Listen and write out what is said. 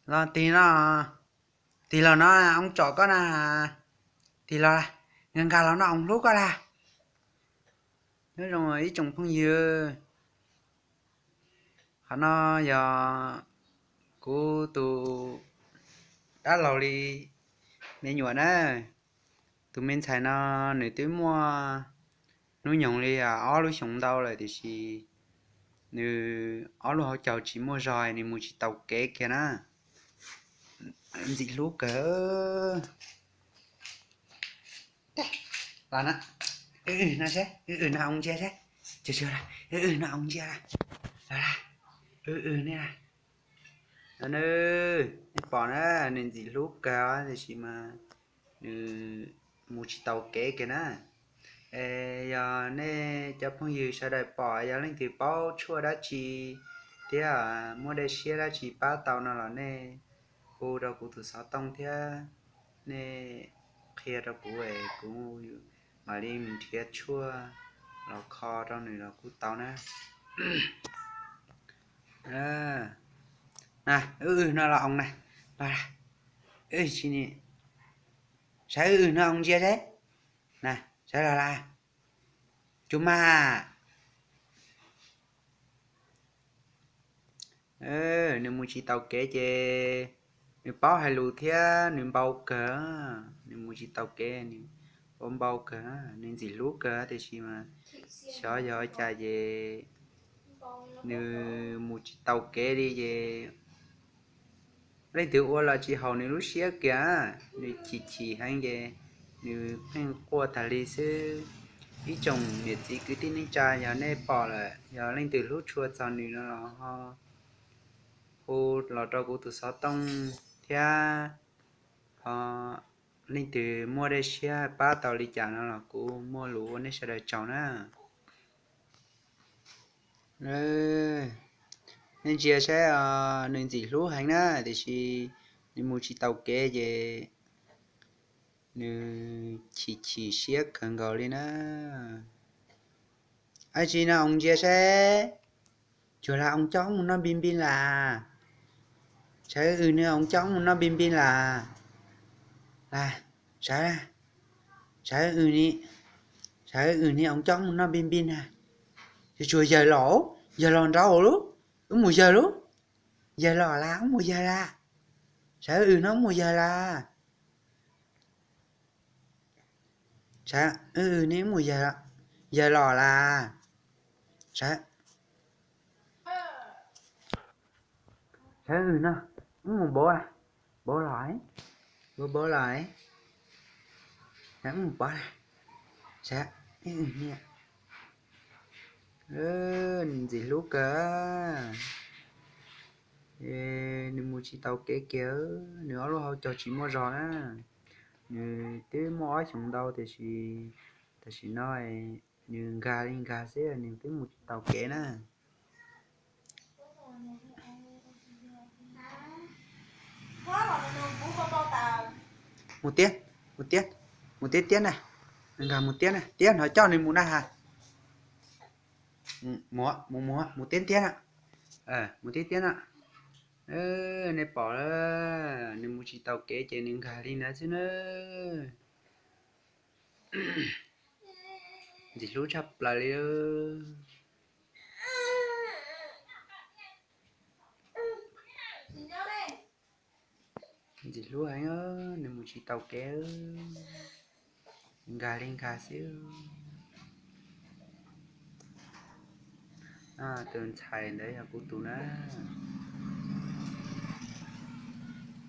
Los tig no, tig los no, oo tsom koj na, tig los, nkag nkag los no, oo hlub koj las. Nyob zoo ib tsoom phooj ywg, qhov no yog kuv tus dab laug li me nyuam na. Tus me ntxhais no nws twb muaj hnub nyoog li ob lub xyoos ntau lawm tiam sis nws ob lub hauv caug tsis muaj zog, nws mus tsis tau kev kiag na. Ntxim hlub kawg. Los no, no seb, no oo ntsia seb, no oo ntsia, los, nej pom na, nws ntxim hlub kawg tiam sis mas nws mus tsis tau kev kiag na. Es yog nej cov phooj ywg sawv daws pom, yog leej twg paub tshuaj dab tsi thiab muaj dej siab dab tsi pab tau no los nej hu rau kuv tus xov tooj thiab nej qhia rau kuv es kuv mam li mus nrhiav tshuaj los kho rau nws los kuj tau na. Na, wb wb no los oo na, los, wb tsis, saib wb wb no oo ntsia seb, na, saib los las, tsuas mag. Nws mus tsis tau kev ces nws paub hais lus thiab nws npau kawg, nws mus tsis tau kev nws paub npau kawg, nws ntxim hlub kawg tiam sis mas xyov yog cas ces nws mus tsis tau kev li ces leej twg ua los tsis haum nws lub siab kiag, nws chim chim heev ces nws pheej quaj tag li xwb. Ib tsoom niam txiv kwv tij neej tsa yog nej pom lawm, yog leej twg hlub tshua txog nws no los ho hu los rau kuv tus xov tooj thiab ho leej twg muaj dej siab pab tau li cas no los kuv muaj lus ua nej sawv daws tsaug na. Nej ntsia saib, nws ntxim hlub heev na tiam sis nws mus tsis tau kev ces nws chim chim siab kawg nkaus li na. Ab tsi no oo ntsia saib, tsuas lam oo coj mus noj npib npib las, saib wb nws oo coj mus noj npib npib las, las, saib, saib wb ni, saib wb ni oo coj mus noj npib npib na. Tsuas tsuas yawg los, yawg los nraud lub, wb mus yawg lub, yawg los las wb mus yawg las, saib wb no wb mus yawg las. Saib wb ni mus yawg, yawg los las, saib, saib wb no, wb mus npaum, npaum los, npaum los, saib wb mus pov las, saib, wb ni, nws ntxim hlub kawg. Nws mus tsis tau kev kiag, nws ob lub hauv caug tsis muaj zog na. Nws twb muaj ob xyoos ntau tiam sis tam sim no nws nkag li nkag xwb, nws twb mus tsis tau kev na. Mus tiab, mus tiab, mus tiab tiab na. Nkag mus tiab na, tiab hnov coj nws mus na ha. Mus, mus, mus tiab tiab na. Mus tiab tiab na. Nej pom, nws mus tsis tau kev ces nws nkag li ntawd xwb na. Ntxim hlub tshaj plaws li. Ntxim hlub heev, nws mus tsis tau kev, nkag li nkag xwb. Tus ntxhais ntawd yog kuv tus na.